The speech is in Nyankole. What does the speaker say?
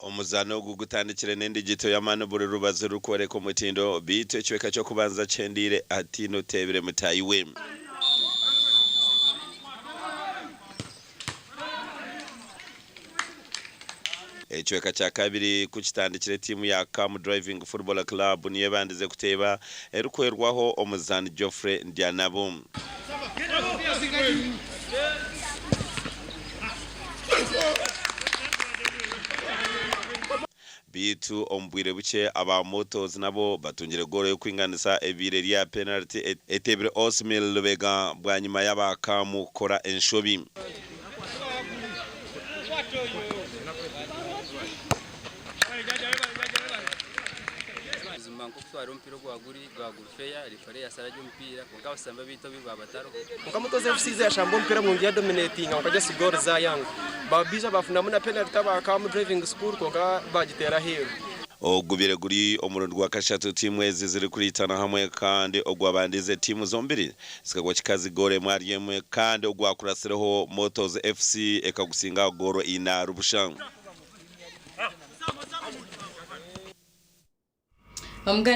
Omuzaano ogu gutandikire n'endigito y'amaani buri rubaju rurikworeka omutindo beitu ekicweka ky'okubanza kihendeire hataine oteebire mutaahi we. Ekicweka kya kabiri ku kitandikire tiimu ya Kamu Driving Football Club niyo ebandize kuteeba erikuhwerwaho omuzaani Geoffrey Ndyanabo. Beitu omu bwire bukye aba Motos nabo batungire goolo y'okwinganisa ebaire eri aha penaliti eteebire Osmil Lubega bwanyima y'aba Kamu kukora enshobi. Buzima nk'oku twareeba omupiira ogwa guri gwa guri feya, referee yasara gye omupiira kwonka abasambi abaitu obu baaba batariho. Kwonka Mutozi FC yashamba omupiira murungi yadominatinga kwonka just goal zayanga. Baija bafunamu na penalty aba Kamu Driving School kwonka bagiteera aheeru. Ogubire guri omurundi gwa kashatu tiimu ezi zirikuriitana hamwe kandi ogwabandiize tiimu zombiri zikagwa kikazi goolo emwe ahari emwe kandi ogwakuratsireho Motos FC ekagusinga aha goolo ina ahari busha.